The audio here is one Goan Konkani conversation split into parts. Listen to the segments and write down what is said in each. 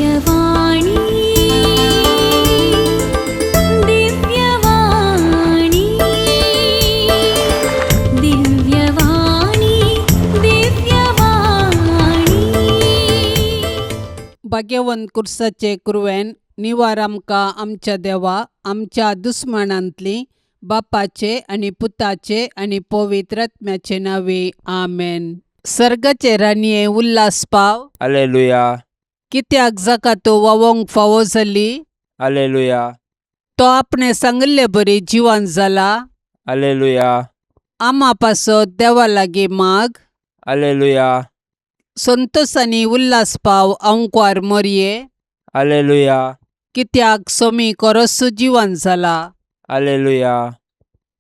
दिव्यवाणी, दिव्यवाणी, दिव्यवाणी, दिव्यवाणी. भाग्यवंत कुर्साचे कुरवेन निवार आमकां आमच्या देवा आमच्या दुस्मानांतली बापाचे आनी पुताचे आनी पवित्र आत्म्याचे नांवे आमेन. सर्गाचे राणये उल्हास पाव. अलेलुया. कित्याक जाका तो वावोंक फावो जाली. अलेलुया. तो आपणे सांगिल्ले बरी जिवन जाला. अलेलुया. आमा पासत देवा लागीं माग. अलेलुया. संतोसांनी उल्हास पाव अंकवार मोरये. अलेलुया. कित्याक सोमी कोरसू जिवन जाला. अलेलुया.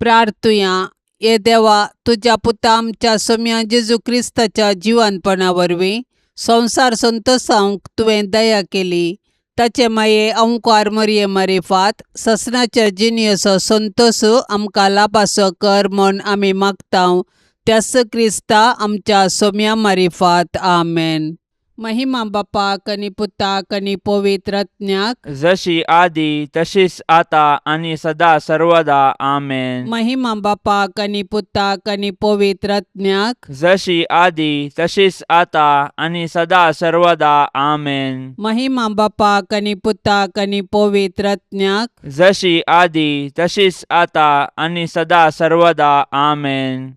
प्रार्थुया. हे देवा, तुज्या पुता आमच्या सोम्या जेजू क्रिस्ताच्या जिवनपणा वरवीं संवसार संतोसावंक तुवें दया केली. ताचे माये अंकार मरये मारिफात ससनाच्या जिणेचो संतोस आमकां लाभासो कर म्हूण आमी मागता त्यास क्रिस्ता आमच्या सोम्या मारिफात. आमेन. महिमा बापाक आनी पुताक आनी पवित्र आत्म्याक. जशी आदी तशीच आता आणि सदा सर्वदा. आमेन. महिमा बापाक आनी पुताक आनी पवित्र आत्म्याक. जशी आदी तशीच आता आणि सदा सर्वदा. आमेन. महिमा बापाक आनी पुताक आनी पवित्र आत्म्याक. जशी आदी तशीच आता आणि सदा सर्वदा. आमेन.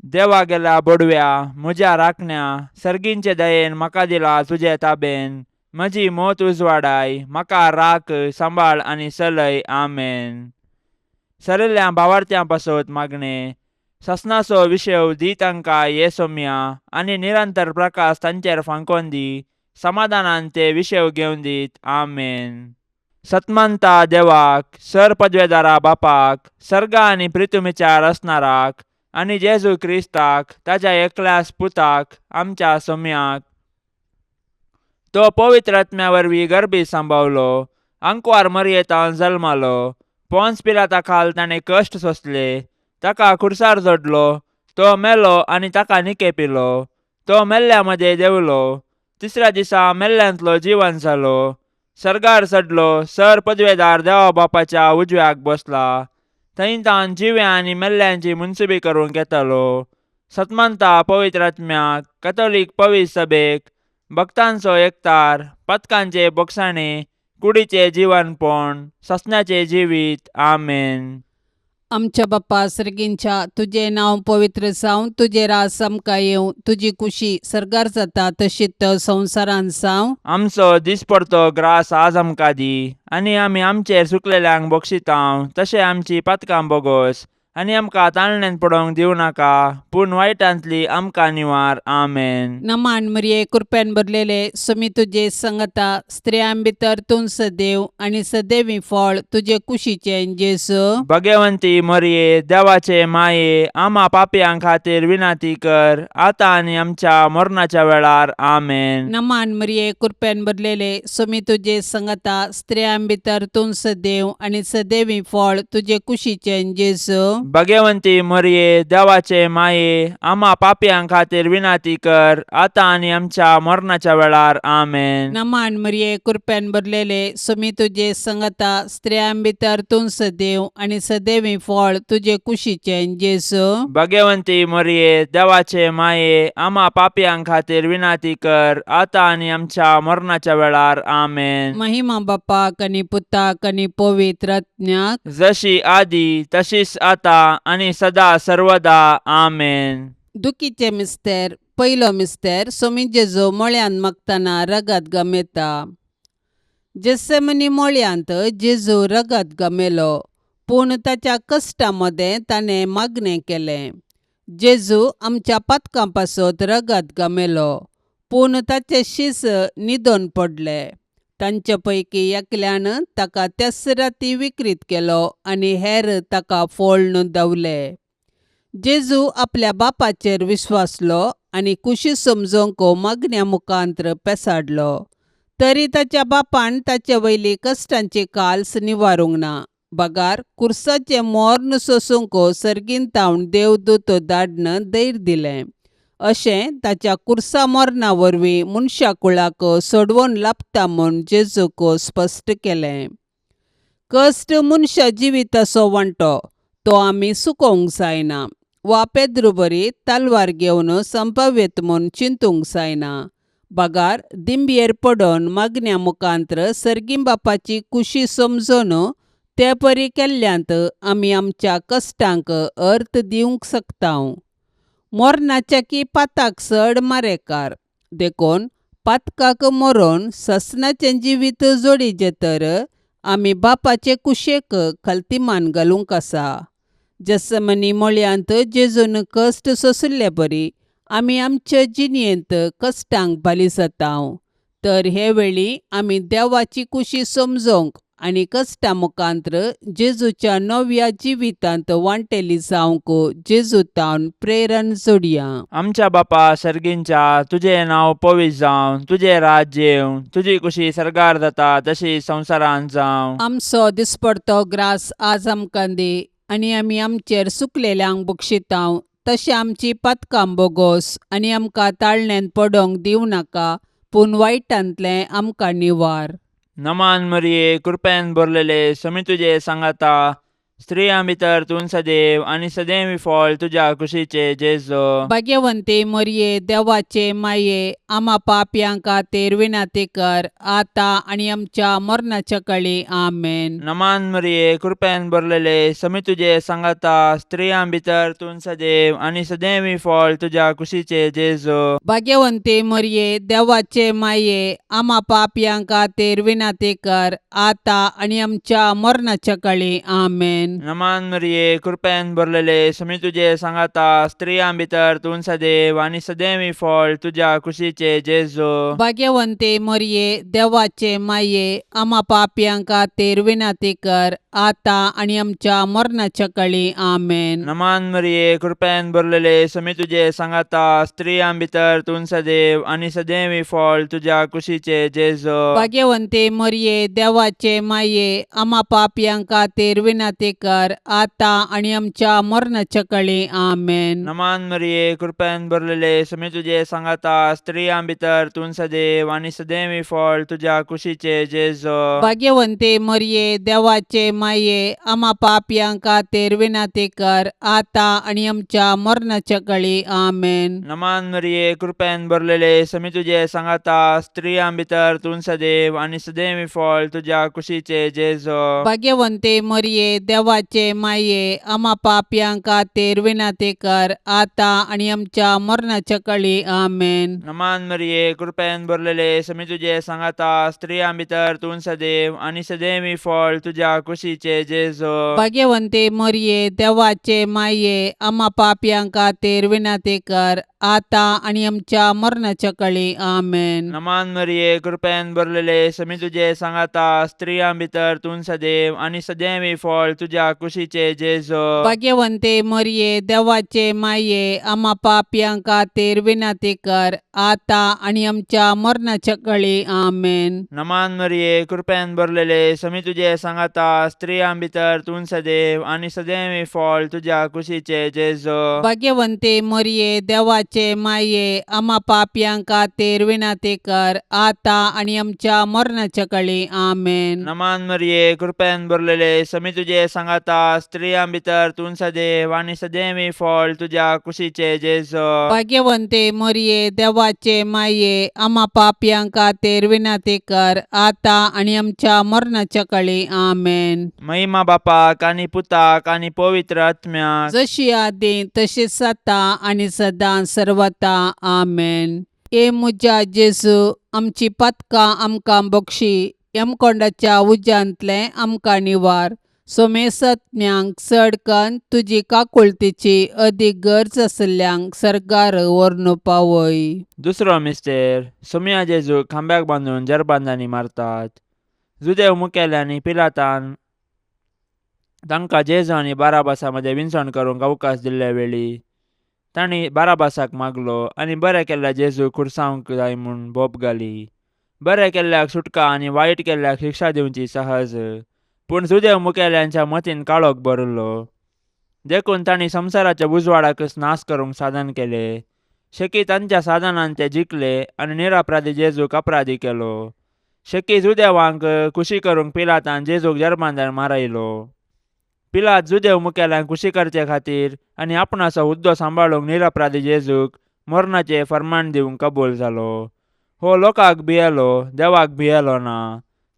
देवा गेल्या बोडव्या म्हज्या राखण्या सर्गींचे दयेन म्हाका दिला तुजे ताबेन. म्हजी मोत उजवाडाय म्हाका राख सांबाळ आनी चलय. आमेन. सरिल्ल्या भावार्थ्यां पासत मागणें. ससनाचो विशेव दी तांकां ये सोम्या आनी निरंतर प्रकाश तांचेर फांकोन दी. समाधानान ते विशेव घेवन दीत. आमेन. सतमंता देवाक सर पदवेदारा बापाक सर्गा आनी प्रितुमीच्या रचणाराक आनी जेजू क्रिस्ताक ताज्या एकल्यास पुताक आमच्या सोम्याक तो पवित्र आत्म्या वरवीं गर्भी सांबावलो आंकवार मरयेतान जल्मालो पोन्स पिलाता खाल ताणें कश्ट सोंसले ताका खुर्सार जोडलो तो मेलो आनी ताका निकेपिलो तो मेल्ल्या मदें देंवलो तिसऱ्या दिसा मेल्ल्यांतलो जिवन जालो सर्गार चडलो सर पदवेदार देवा बापाच्या उजव्याक बसला थंय तावन जिव्या आनी मेल्ल्यांची मुनसुबी करूंक येतालो. सतमंता पवित्र आत्म्याक कथोलीक पवित्र सभेक भक्तांचो एकतार पथकांचे बोगसाणे कुडीचे जिवनपण ससण्याचे जिवीत. आमेन. आमच्या बाप्पा सर्गींच्या, तुजें नांव पवित्र जावं, तुजें राज आमकां येवं, तुजी कुशी सर्गार जाता तशीच संवसारांत जावं. आमचो दिसपडतो ग्रास आज आमकां दी आनी आमी आमचेर सुकलेल्यांक बक्षितांव तशें आमची पातकां बोगोस आनी आमकां ताळण्यांत पडोवंक दिवं नाका पूण वायटांतली आमकां निवार. आमेन. नमान मरिये, कृपेन भरलेले, सुमी तुजे संगता, स्त्रियां भितर तूं सदैव आनी सदैवी फळ तुजे कुशीचें जेजू. भगवंती मरये देवाचे माये आमा पापयां खातीर विनंती कर आतां आनी आमच्या मरणाच्या वेळार. आमेन. नमान मरिये, कृपेन भरलेले, सुमी तुजे संगता, स्त्रियां भितर तूं सदैव आनी सदैवी फळ तुजे कुशीचें जेजू. भगवंती मरये देवाचे माये आमा पापयां खातीर विनंती कर आतां आनी आमच्या मरणाच्या वेळार. आमेन. नमान मरिये, कृपेन भरलेले, सुमी तुजे संगता, स्त्रियां भितर तूं सदैव आनी सदैवी फळ तुजे कुशीचें जेजू. भगवंती मरये देवाचे माये आमा पापयां खातीर विनंती कर आतां आनी आमच्या मरणाच्या वेळार. आमेन. महिमा बापाक आनी पुताक आनी पवित्र आत्म्याक. जशी आदी तशीच आता आनी सदा सर्वदा. आमेन. दुखीचे मिस्तेर. पयलो मिस्तेर. सोमी जेजू मळ्यांत मागतना रगत गमेता. जेसेमनी मळ्यांत जेजू रगत गमेलो पूण ताच्या कश्टा मदें ताणें मागणें केलें. जेजू आमच्या पातकां पासत रगत गमेलो पूण ताचे शीस न्हिदोन पडले. तांचे पैकी एकल्यान ताका त्याच राती विक्रीत केलो आनी हेर ताका फोळ्ण धांवले. जेजू आपल्या बापाचेर विश्वासलो आनी कुशी समजोवंक मागण्या मुखांत्र पेसाडलो तरी ताच्या बापान ताचे वयली कश्टांची काल्स निवारूंक ना बगार कुर्साचें मोर्न सोसूंक सर्गीन तावन देवदूत धाडन धैर्य दिलें. अशें ताच्या कुर्सा मरणा वरवीं मनशा कुळाक सोडवण लाबता म्हूण जेजूक स्पश्ट केलें. कश्ट मनशा जिविताचो वांटो, तो आमी चुकोवंक जायना वा पेद्रू बरी तलवार घेवन संभाव्यत म्हूण चिंतूंक जायना. बगार दिंबयेर पडून मागण्या मुखांत्र सर्गीं बापाची खुशी समजून ते परी केल्ल्यांत आमी आमच्या कश्टांक अर्थ दिवंक शकता. मरणाच्या की पाताक चड मारेकार, देखून पातकाक मरोन ससनाचें जिवीत जोडीचें तर आमी बापाचे कुशेक खलतीमान घालूंक आसा. जसमनी मळयांत जेजून कश्ट सोंशिल्ले बरी आमी आमचे जिणेंत कश्टांक बाली जाता. तर हे वेळी आमी देवाची कुशी समजूंक आनी कश्टां मुखांत्र जेजूच्या नव्या जिवितांत वांटेली जावंक जेजू तावन प्रेरण जोडया. आमच्या बापा सर्गींच्या, तुजें नांव पवित्र जावं, तुजें राज्य येवं, तुजी कुशी सर्गार जाता तशी संवसारांत जावं. आमचो दिसपडतो ग्रास आज आमकां दी आनी आमी आमचेर सुकलेल्यांक बक्षितांव तशें आमची पातकां बोगोस आनी आमकां ताळण्यांत पडोंक दिवं नाका, पूण वायटांतलें आमकां निवार. नमान मरिये, कृपेन भरलेले, समी तुजे सांगाता, स्त्रियां भितर तूं सदैव आनी सदैव फळ तुज्या कुशीचे जेजो. भाग्यवंती मरिये, देवाचे माये, आमा पापयां खातीर विनंती कर, आतां आनी आमच्या मरणाच्या कळी. आमेन. नमान मरिये, कृपेन भरलेले, समी तुजे सांगाता, स्त्रियां भितर तूं सदैव आनी सदैव फळ तुज्या कुशीचे जेजो. भाग्यवंती मरिये, देवाचे माये, आमा पापयां खातीर विनंती कर, आतां आनी आमच्या मरणाच्या कळी. आमेन. नमान मरिये, कृपेन भरलेले, समी तुजे सांगाता, स्त्रियां भितर तूं सदैव आनी सदैव फळ तुज्या कुशीचे जेजो. भाग्यवंती मरिये, देवाचे माये, आमा पापयां खातीर विनंती कर, आतां आनी आमच्या मरणाच्या कळी. आमेन. नमान मरिये, कृपेन भरलेले, समी तुजे सांगाता, स्त्रियां भितर तूं सदैव आनी सदैव फळ तुज्या कुशीचे जेजो. भाग्यवंती मरिये, देवाचे माये, आमा पापयां खातीर विनंती कर, आतां आनी आमच्या मरणाच्या कळी. आमेन. नमान मरिये, कृपेन भरलेले, समी तुजे सांगाता, स्त्रियां भितर तूं सदैव आनी सदैव फळ तुज्या कुशीचे जेजो. भाग्यवंती मरिये, देवाचे माये, आमा पापयां खातीर विनंती कर, आतां आनी आमच्या मरणाच्या कळी. आमेन. नमान मरिये, कृपेन भरलेले, समी तुजे सांगाता, स्त्रियां भितर तूं सदैव आनी सदैव फळ तुज्या कुशीचे जेजो. भाग्यवंती मरिये, देवाचे माये, आमा पापयां खातीर विनंती कर, आतां आनी आमच्या मरणाच्या कळी. आमेन. नमान मरिये, कृपेन भरलेले, समी तुजे सांगाता, स्त्रियां भितर तूं सदैव आनी सदैव फळ तुज्या कुशीचे जेजो. भाग्यवंती मरिये, देवाचे माये, आमा पापयां खातीर विनंती कर, आतां आनी आमच्या मरणाच्या कळी. आमेन. नमान मरिये, कृपेन भरलेले, समी तुजे सांगाता, स्त्रियां भितर तूं सदैव आनी सदैव फळ तुज्या कुशीचे जेजो. भाग्यवंती मरिये, देवाचे माये, आमा पापयां खातीर विनंती कर, आतां आनी आमच्या मरणाच्या कळी. आमेन. नमान मरिये, कृपेन भरलेले, समी तुजे सांगाता, स्त्रियां भितर तूं सदैव आनी सदैव फळ तुज्या कुशीचे जेजो. भाग्यवंती मरिये, देवाचे माये, आमा पापयां खातीर विनंती कर, आतां आनी आमच्या मरणाच्या कळी. आमेन. नमान मरिये, कृपेन भरलेले, समी तुजे सांगाता, स्त्रियां भितर तूं सदैव आनी सदैव फळ तुज्या कुशीचे जेजो. भाग्यवंती मरिये, देवाचे माये, आमा पापयां खातीर विनंती कर, आतां आनी आमच्या मरणाच्या कळी. आमेन. महिमा बापाक आनी पुताक आनी पवित्र आत्म्याक, जशी आदी तशीच आतां आनी सदां सर्वता. आमेन. ए म्हज्या जेजू, आमची पातकां आमकां बक्षी, यमकोंडाच्या उज्यांतलें आमकां निवार, सोमेसत्म्यांक चड कन्न तुजी काकुळतीची अदीक गरज आशिल्ल्यांक सर्गार व्हरून पावय. दुसरो मिस्तेर. सोमया जेजूक खांब्याक बांदून जरबांदांनी मारतात. जुदेव मुखेल्यांनी पिलातान तांकां जेजू आनी बाराबासा मदें विनसण करूंक अवकाश दिल्ले वेळी तांणी बाराबासाक मागलो आनी बरें केल्ल्या जेजूक खुर्सावंक जाय म्हूण बोब घाली. बरें केल्ल्याक सुटका आनी वायट केल्ल्याक शिक्षा दिवची सहज, पूण जुदेव मुखेल्यांच्या मतीन काळोख भरिल्लो, देखून तांणी संवसाराच्या उजवाडाकच नाश करूंक साधन केलें. शेकी तांच्या साधनान ते जिखले आनी निरअपराधी जेजूक अपराधी केलो. शेकी जुदेवांक खुशी करूंक पिलातान जेजूक जर्मांदार मारायलो. पिलात जुदेव मुखेल्यांक खुशी करचे खातीर आनी आपणाचो हुद्दो सांबाळूंक निरअपराधी जेजूक मरणाचें फर्मान दिवंक कबूल जालो. हो लोकांक भियेलो, देवाक भियेलो ना.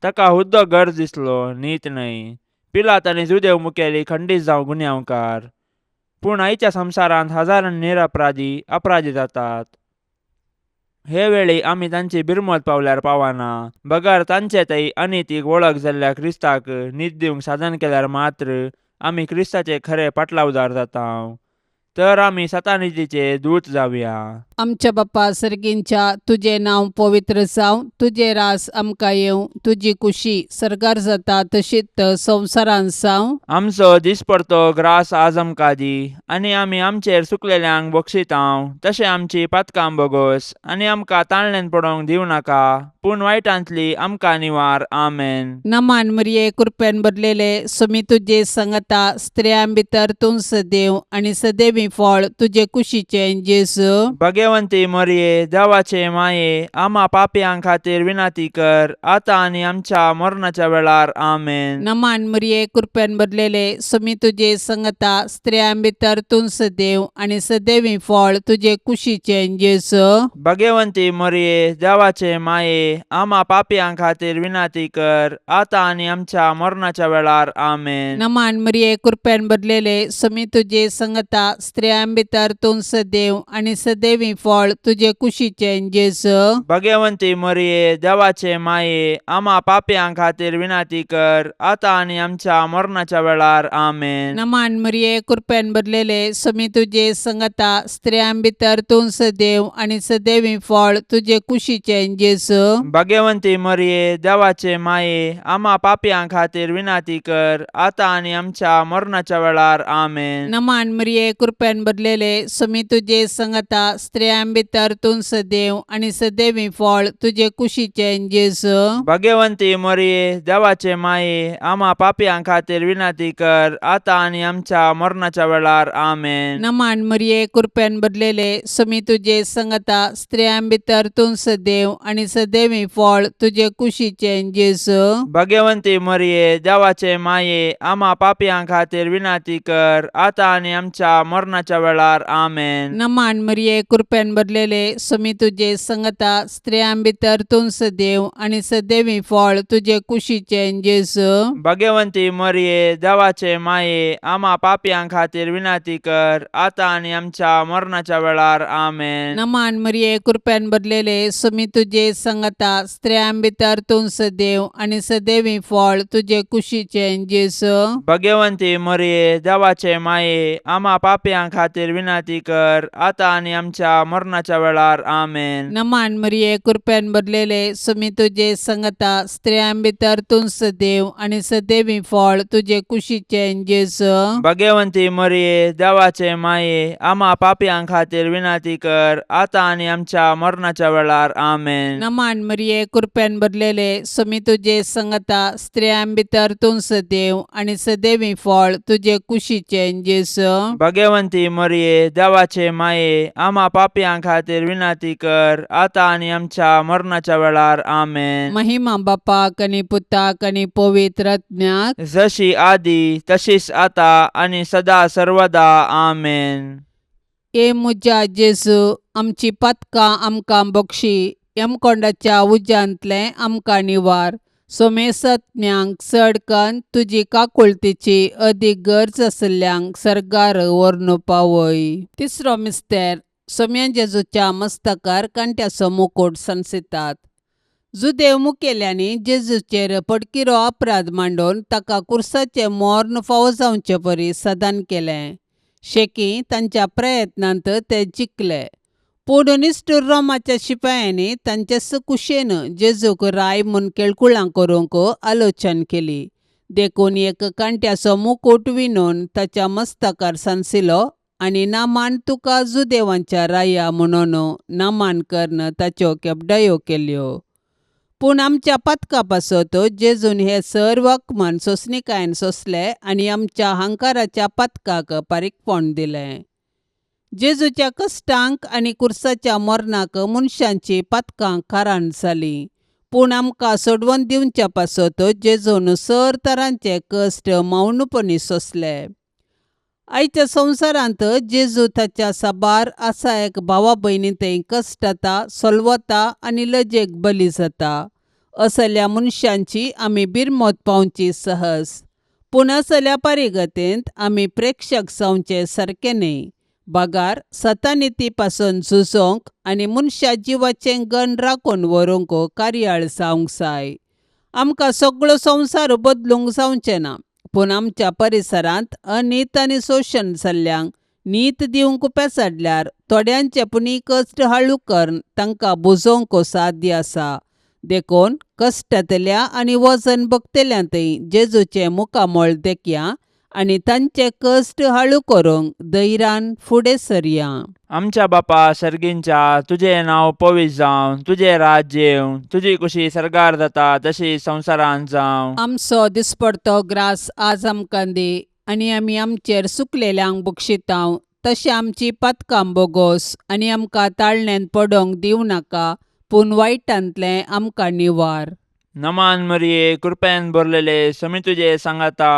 ताका हुद्दो गरज दिसलो, नीत न्हय. पिलात आनी जुदेव मुखेली खंडीत जावं गुन्यांवकार. पूण आयच्या संवसारांत हजारांनी निरअपराधी अपराधी जातात. हे वेळी आमी तांची बिरमत पावल्यार पावना, बगर तांचे थंय अनितीक वळख जाल्ल्या क्रिस्ताक नीत दिवंक साधन केल्यार मात्र आमी क्रिस्ताचे खरे पाटलावदार जाता. तर आमी सतानितीचे दूत जावया. आमच्या बापा सर्गींच्या, तुजें नांव पवित्र जावं, तुजें रास आमकां येवं, तुजी कुशी सर्गार जाता तशीच संवसारांत जावं. आमचो दिसपडतो ग्रास आज आमकां दी आनी आमी आमचेर चुकलेल्यांक बक्षितांव तशें आमची पातकां बोगोस आनी आमकां ताळण्यान पडोवंक दिवं नाका, पूण वायटांतली आमकां निवार. आमेन. नमान मरिये, कृपेन भरलेले, सुमी तुजे संगता, स्त्रियां भितर तूं सदैव आनी सदैवी फळ तुजे कुशीचें जेजू. भगवंती मरिये, देवाचे माये, आमा पापयां खातीर विनंती कर, आतां आनी आमच्या मरणाच्या वेळार. आमेन. नमान मरिये, कृपेन भरलेले, सुमी तुजे संगता, स्त्रियां भितर तूं सदैव आनी सदैवी फळ तुजे कुशीचें जेजू. भगवंती मरिये, देवाचे माये, आमा पापयां खातीर विनंती कर, आतां आनी आमच्या मरणाच्या वेळार. आमेन. नमान मरिये, कृपेन भरलेले, सुमी तुजे संगता, स्त्रियां भितर तूं सदैव आनी सदैवी फळ तुजे कुशीचें जेजू. भगवंती मरिये, देवाचे माये, आमा पापयां खातीर विनंती कर, आतां आनी आमच्या मरणाच्या वेळार. आमेन. नमान मरिये, कृपेन भरलेले, सुमी तुजे संगता, स्त्रियां भितर तूं सदैव आनी सदैवी फळ तुजे कुशीचें जेजू. भगवंती मरिये, देवाचे माये, आमा पापयां खातीर विनंती कर, आतां आनी आमच्या मरणाच्या वेळार. आमेन. नमान मरिये, कृपेन भरलेले, सुमी तुजे संगता, स्त्रियां भितर तूं सदैव आनी सदैवी फळ तुजे कुशीचें जेजू. भगवंती मरिये, देवाचे माये, आमा पापयां खातीर विनंती कर, आतां आनी आमच्या मरणाच्या वेळार. आमेन. नमान मरिये, कृपेन भरलेले, सुमी तुजे संगता, स्त्रियां भितर तूं सदैव आनी सदैवी फळ तुजे कुशीचें जेजू. भगवंती मरिये, देवाचे माये, आमा पापयां खातीर विनंती कर, आतां आनी आमच्या मरणाच्या वेळार. आमेन. नमान मरिये, कृपेन भरलेले, सुमी तुजे संगता, स्त्रियां भितर तूं सदैव आनी सदैवी फळ तुजे कुशीचें जेजू. भगवंती मरिये, देवाचे माये, आमा पापयां खातीर विनंती कर, आतां आनी आमच्या मरणाच्या वेळार. आमेन. नमान मरिये, कृपेन भरलेले, सुमी तुजे संगता, स्त्रियां भितर तूं सदैव आनी सदैवी फळ तुजे कुशीचें जेजू. भगवंती मरिये, देवाचे माये, आमा पापयां खातीर विनंती कर, आतां आनी आमच्या मरणाच्या वेळार. आमेन. नमान मरिये, कृपेन भरलेले, सुमी तुजे संगता, स्त्रियां भितर तूं सदैव आनी सदैवी फळ तुजे कुशीचें जेजू. भगवंती मरिये, देवाचे माये, आमा पापयां खातीर विनंती कर, आतां आनी आमच्या मरणाच्या वेळार. आमेन. नमान मरिये, कृपेन भरलेले, सुमी तुजे संगता, स्त्रियां भितर तूं सदैव आनी सदैवी फळ तुजे कुशीचें जेजू. भगवंती मरिये, देवाचे माये, आमा पापयां खातीर विनंती कर, आतां आनी आमच्या मरणाच्या वेळार. आमेन. महिमा बापाक आनी पुताक आनी पवित्र आत्म्याक, जशी आदी तशीच आता आनी सदा सर्वदा. आमेन. ए म्हज्या जेजू, आमची पातकां आमकां बक्षी, यमकोंडाच्या उज्यांतलें आमकां निवार, सोमेसत्म्यांक चड कन्न तुजी काकुळतीची अदीक गरज आशिल्ल्यांक सर्गार व्हरून पावय. तिसरो मिस्तेर, सोम्या जेजूच्या मस्तकार कांट्याचो मुकूट सांसितात. जुदेव मुखेल्यांनी जेजूचेर पडकिरो अपराध मांडून ताका कुर्साचें मर्ण फावो जावचे परी सदान केलें. शेकी तांच्या प्रयत्नांत ते जिखले, पूण निश्ठूर रोमाच्या शिपायांनी तांचेच कुशेन जेजूक राय म्हूण केळकुळां करूंक आलोचन केली. देखून एक कांट्याचो मुकूट विणून ताच्या मस्तकार सांसिलो आनी नामान तुका जुदेवांच्या राया म्हणून नामान करून ताच्यो केपडायो केल्यो. पूण आमच्या पातका पासत जेजून हे सर्व अपमान सोंसणिकायेन सोंसले आनी आमच्या हंकाराच्या पातकाक पारीकपण दिलें. जेजूच्या कश्टांक आनी कुर्साच्या मरणाक मनशांची पातकां कारण जालीं. पूण आमकां सोडवून दिवच्या पासत जेजून सर तरांचे कश्ट मौनपणी सोंसले. आयच्या संवसारांत जेजू ताच्या साबार आसा एक भावा भयणी थंय कश्टता, सोलवता आनी लजेक बली जाता. असल्या मनशांची आमी बिरमत पावची सहज. पूण असल्या परिगतेंत आमी प्रेक्षक जावचे सारकें न्हय. बगार सतानिती पासून झुजोंक आनी मनशा जिवाचें गण राखून व्हरूंक कार्याळ जावंक जाय. आमकां सगळो संवसार बदलूंक जावचें ना, पूण आमच्या परिसरांत अनीत आनी शोशण जाल्ल्यांक नीत दिवंक पेसाडल्यार थोड्यांचे पुणी कश्ट हाळू करून तांकां बुजोवंक साध्य आसा. देखून कश्टांतल्या आनी वजन भोगतल्या थंय जेजूचें मुखामळ देखया आनी तांचे कश्ट हाळू करूंक धैर्यान फुडें सरया. आमच्या बापा सर्गींच्या, तुजें नांव पवित्र जावं, तुजें राज्य येवं, तुजी कुशी सर्गार जाता तशी संवसारांत जावं. आमचो दिसपडतो ग्रास आज आमकां दी आनी आमी आमचेर सुकलेल्यांक बक्षितांव तशें आमची पातकां बोगोस आनी आमकां ताळण्यांत पडोवंक दिवं नाका, पूण वायटांतलें आमकां निवार. नमान मरिये, कृपेन भरलेले, समी तुजे सांगाता,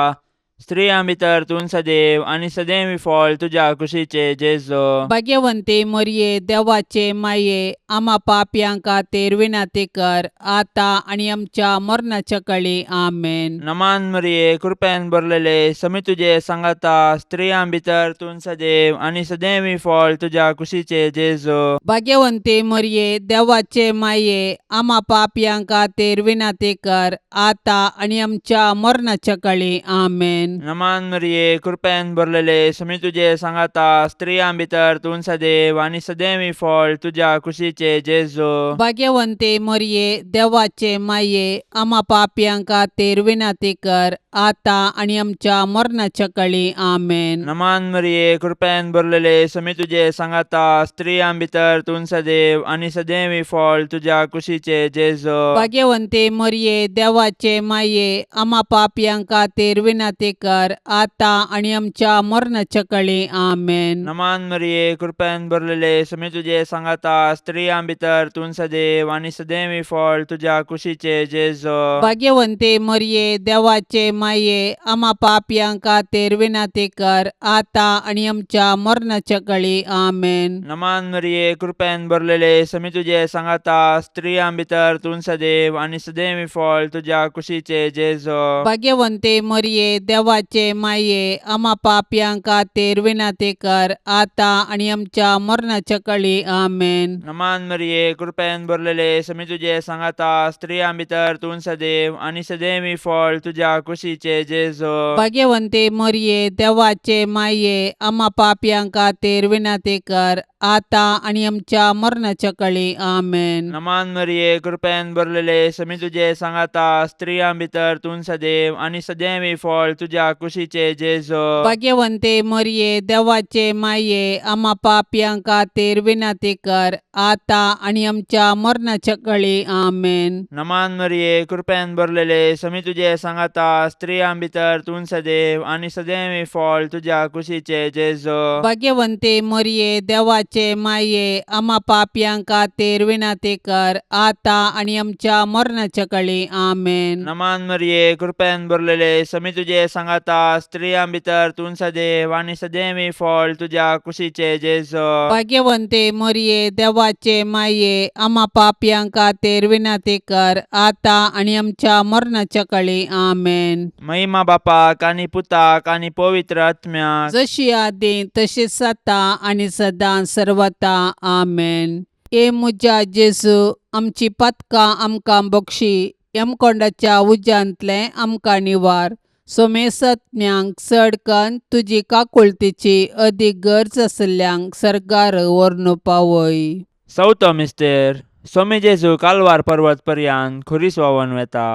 स्त्रियां भितर तूं सदैव आनी सदैव फळ तुज्या कुशीचे जेजू. भाग्यवंती मरिये, देवाचे माये, आमा पापयां खातीर विनंती कर, आतां आनी आमच्या मरणाच्या कळी. आमेन. नमान मरिये, कृपेन भरलेले, समी तुजे सांगाता, स्त्रियां भितर तूं सदैव आनी सदैव फळ तुज्या कुशीचे जेजू. भाग्यवंती मरिये, देवाचे माये, आमा पापयां खातीर विनंती कर, आतां आनी आमच्या मरणाच्या कळी. आमेन. नमान मरिये, कृपेन भरलेले, समी तुजे सांगाता, स्त्रियां भितर तूं सदैव आनी सदैव फळ तुज्या कुशीचे जेजू. भाग्यवंती मरिये, देवाचे माये, आमा पापयां खातीर विनंती कर, आतां आनी आमच्या मरणाच्या कळी. आमेन. नमान मरिये, कृपेन भरलेले, समी तुजे सांगाता, स्त्रियां भितर तूं सदैव आनी सदैव फळ तुज्या कुशीचे जेजू. भाग्यवंती मरिये, देवाचे माये, आमा पापयां खातीर विनंती कर, आतां आनी आमच्या मरणाच्या कळी. आमेन. नमान मरिये, कृपेन भरलेले, समी तुजे सांगाता, स्त्रियां भितर तूं सदैव आनी सदैव फळ तुज्या कुशीचे जेजू. भाग्यवंती मरिये, देवाचे माये, आमा पापयां खातीर विनंती कर, आतां आनी आमच्या मरणाच्या कळी. आमेन. नमान मरिये, कृपेन भरलेले, समी तुजे सांगाता, स्त्रियां भितर तूं सदैव आनी सदैव फळ तुज्या कुशीचे जेजू. भाग्यवंती मरिये, देवाचे माये, आमा पापयां खातीर विनंती कर, आतां आनी आमच्या मरणाच्या कळी. आमेन. नमान मरिये, कृपेन भरलेले, समी तुजे सांगाता, स्त्रियां भितर तूं सदैव आनी सदैव फळ तुज्या कुशीचे जेजू. भाग्यवंती मरिये, देवाचे माये, आमा पापयां खातीर विनंती कर, आतां आनी आमच्या मरणाच्या कळी. आमेन. नमान मरिये, कृपेन भरलेले, समी तुजे सांगाता, स्त्रियां भितर तूं सदैव आनी सदैव फळ तुज्या कुशीचे जेजू. भाग्यवंती मरिये, देवाचे माये, आमा पापयां खातीर विनंती कर, आतां आनी आमच्या मरणाच्या कळी. आमेन. नमान मरिये, कृपेन भरलेले, समी तुजे सांगाता, स्त्रियां भितर तूं सदैव आनी सदैव फळ तुज्या कुशीचे जेजू. भाग्यवंती मरिये, देवाचे माये, आमा पापयां खातीर विनंती कर, आतां आनी आमच्या मरणाच्या कळी. आमेन. नमान मरिये, कृपेन भरलेले, समी तुजे सांगाता, स्त्रियां भितर तूं सदैव आनी सदैव फळ तुज्या कुशीचे जेजू. भाग्यवंती मरिये, देवाचे माये, आमा पापयां खातीर विनंती कर, आतां आनी आमच्या मरणाच्या कळी. आमेन. महिमा बापाक आनी पुताक आनी पवित्र आत्म्याक, जशी आदी तशीच आतां आनी सदां सर्वता. आमेन. ए म्हज्या जेजू, आमची पातकां आमकां बक्षी, यमकोंडाच्या उज्यांतलें आमकां निवार, सोमेसत्म्यांक चड कन्न तुजी काकुळतीची अदीक गरज आशिल्ल्यांक सर्गार व्हरून पावय. चवथो मिस्तेर, सोमी जेजू कालवार पर्वत पर्यान खुरीस व्हांवन वेता.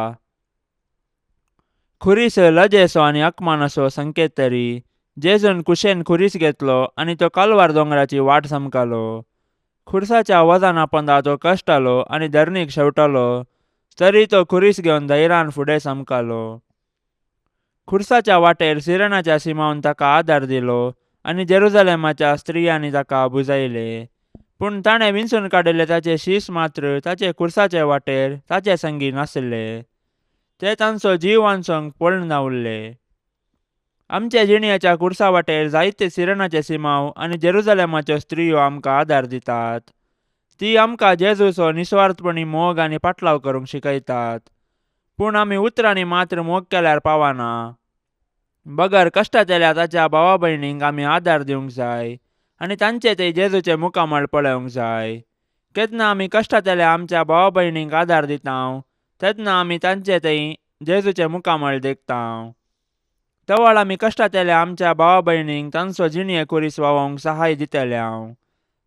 खुरीस लजेचो आनी अकमानाचो संकेत तरी जेजून कुशेन खुरीस घेतलो आनी तो कालवार दोंगराची वाट समकालो. खुरसाच्या वजना पोंदा तो कश्टालो आनी धरणीक शेवटालो, तरी तो खुरीस घेवन धैर्यान फुडें समकालो. खुरसाच्या वाटेर सिरणाच्या सिमावन ताका आदार दिलो आनी जेरुजालेमाच्या स्त्रियांनी ताका बुजायले. पूण ताणें विंचून काडिल्ले ताचे शीस मात्र ताचे कुर्साचे वाटेर ताचे संगी नासले. ते तांचो जीव वांचोवंक पळून उरले. आमच्या जिणयाच्या कुर्सा वाटेर जायते सिरनाचे सिमांव आनी जेरुजालेमाच्यो स्त्रियो आमकां आदार दितात. ती आमकां जेजूचो निस्वार्थपणी मोग आनी पाटलाव करूंक शिकयतात. पूण आमी उतरांनी मात्र मोग केल्यार पावना. बगर कश्टांतल्या ताच्या भावा भयणींक आमी आदार दिवंक जाय आनी तांचे ते जेजूचे मुखामळ पळोवंक जाय. केन्ना आमी कश्टांतल्या आमच्या भावा भयणींक आदार दिता तेन्ना आमी तांचे थंय जेजूचे मुखामळ देखता. तवळ आमी कश्टांतल्या आमच्या भावा भयणींक तांचो जिणये खुरीस वावोवंक सहाय दितले.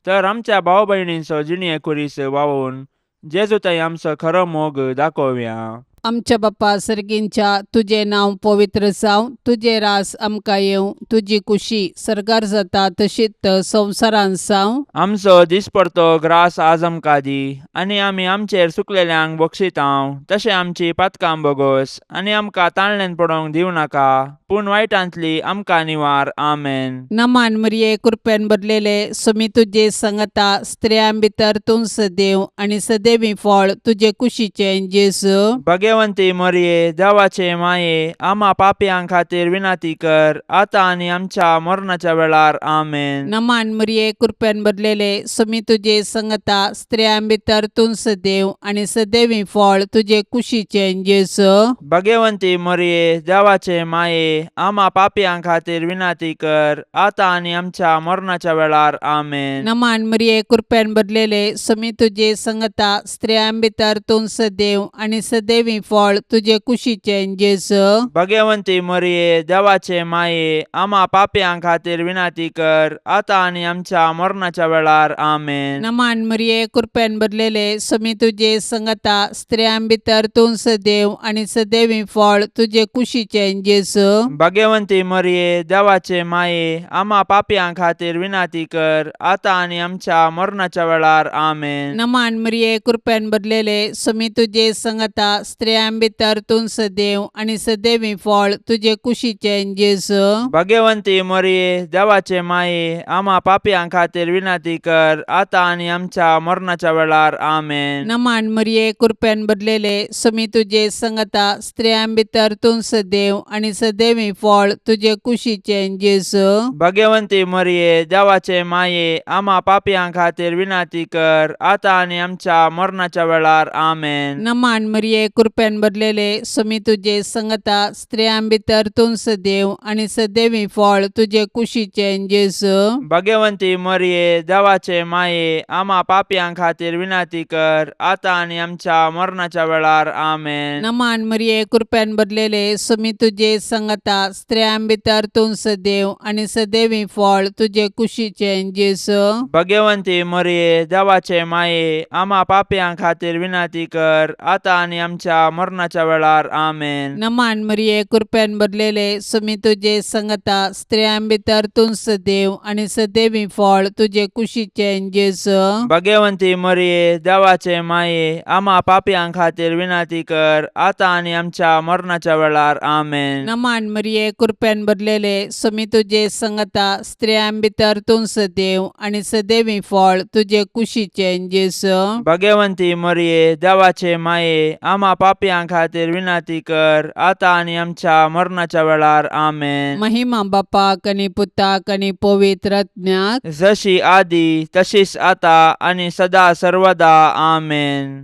तर आमच्या भाव भयणींचो जिणये खुरीस वावोवन जेजू थंय आमचो खरो मोग दाखोवया. आमच्या बापा सर्गींच्या, तुजें नांव पवित्र जावं, तुजें रास आमकां येवं, तुजी कुशी सर्गार जाता तशीच संवसारांत जावं. आमचो दिसपडतो ग्रास आज आमकां दी आनी आमी आमचेर सुकलेल्यांक बक्षितांव तशें आमची पातकां बोगोस आनी आमकां ताणल्यान पडोवंक दिवं नाका, पूण वायटांतली आमकां निवार. आमेन. नमान मरिये, कृपेन भरलेले, सुमी तुजे संगता, स्त्रियां भितर तूं सदैव आनी सदैवी फळ तुजे कुशीचें जेजू. भगवंती मरिये, देवाचे माये, आमा पापयां खातीर विनंती कर, आतां आनी आमच्या मरणाच्या वेळार. आमेन. नमान मरिये, कृपेन भरलेले, सुमी तुजे संगता, स्त्रियां भितर तूं सदैव आनी सदैवी फळ तुजे कुशीचें जेजू. भगवंती मरिये, देवाचे माये, आमा पापयां खातीर विनंती कर, आतां आनी आमच्या मरणाच्या वेळार. आमेन. नमान मरिये, कृपेन भरलेले, सुमी तुजे संगता, स्त्रियां भितर तूं सदैव आनी सदैवी फळ तुजे कुशीचें जेजू. भगवंती मरिये, देवाचे माये, आमा पापयां खातीर विनंती कर, आतां आनी आमच्या मरणाच्या वेळार. आमेन. नमान मरिये, कृपेन भरलेले, सुमी तुजे संगता, स्त्रियां भितर तूं सदैव आनी सदैवी फळ तुजे कुशीचें जेजू. भगवंती मरिये, देवाचे माये, आमा पापयां खातीर विनंती कर, आतां आनी आमच्या मरणाच्या वेळार. आमेन. नमान मरिये, कृपेन भरलेले, सुमी तुजे संगता, स्त्रियां भितर तूं सदैव आनी सदैवी फळ तुजे कुशीचें जेजू. भगवंती मरिये, देवाचे माये, आमा पापयां खातीर विनंती कर, आतां आनी आमच्या मरणाच्या वेळार. आमेन. नमान मरिये, कृपेन भरलेले, सुमी तुजे संगता, स्त्रियां भितर तूं सदैव आनी सदैवी फळ तुजे कुशीचें जेजू. भगवंती मरिये, देवाचे माये, आमा पापयां खातीर विनंती कर, आतां आनी आमच्या मरणाच्या वेळार. आमेन. नमान मरिये, कृपेन भरलेले, सुमी तुजे संगता, स्त्रियां भितर तूं सदैव आनी सदैवी फळ तुजे कुशीचें जेजू. भगवंती मरिये, देवाचे माये, आमा पापयां खातीर विनंती कर, आतां आनी आमच्या मरणाच्या वेळार. आमेन. नमान मरिये, कृपेन भरलेले, सुमी तुजे संगता, स्त्रियां भितर तूं सदैव आनी सदैवी फळ तुजे कुशीचें जेजू. भगवंती मरिये, देवाचे माये, आमा पापयां खातीर विनंती कर, आतां आनी आमच्या मरणाच्या वेळार. आमेन. नमान मरिये, कृपेन भरलेले, सुमी तुजे संगता, स्त्रियां भितर तूं सदैव आनी सदैवी फळ तुजे कुशीचें जेजू. भगवंती मरिये, देवाचे माये, आमा पापयां खातीर विनंती कर, आतां आनी आमच्या मरणाच्या वेळार. आमेन. नमान मरिये, कृपेन भरलेले, सुमी तुजे संगता, स्त्रियां भितर तूं सदैव आनी सदैवी फळ तुजे कुशीचें जेजू. भगवंती मरिये, देवाचे माये, आमा पापयां खातीर विनंती कर, आतां आनी आमच्या मरणाच्या वेळार. आमेन. महिमा बापाक आनी पुताक आनी पवित्र आत्म्याक, जशी आदी तशीच आता आनी सदा सर्वदा. आमेन.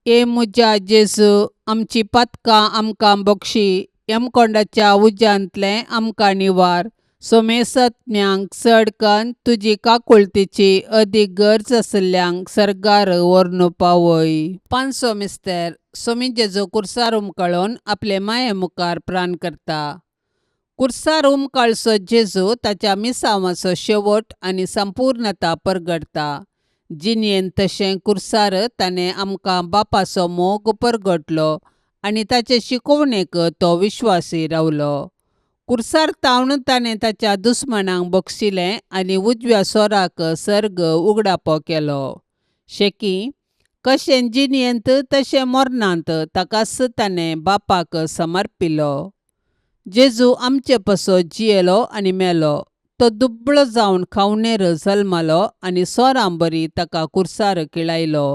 ए म्हज्या जेजू, आमची पातकां आमकां बक्षी, यमकोंडाच्या उज्यांतलें आमकां निवार, सोमेसत्म्यांक चड कन्न तुजी काकुळतीची अदीक गरज आशिल्ल्यांक सर्गार व्हरून पावय. पांचवो मिस्तेर, सोमी जेजू कुर्सार उमकळून आपले माये मुखार प्राण करता. कुर्सार उमकाळचो जेजू ताच्या मिसांवाचो शेवट आनी संपूर्णता परगटता. जिणेंत तशें कुर्सार ताणें आमकां बापाचो मोग परगटलो आनी ताचे शिकोवणेक तो विश्वासी रावलो. कुर्सार तावन ताणें ताच्या दुस्मानांक बक्षिलें आनी उजव्या सोराक सर्ग उगडापो केलो. शेकी कशें जिणेंत तशें मरणांत ताकाच ताणें बापाक समर्पिलो. जेजू आमचे पासत जियेलो आनी मेलो. तो दुबळो जावन खावणेर जल्मालो आनी सोरांबरी ताका कुर्सार किळायलो.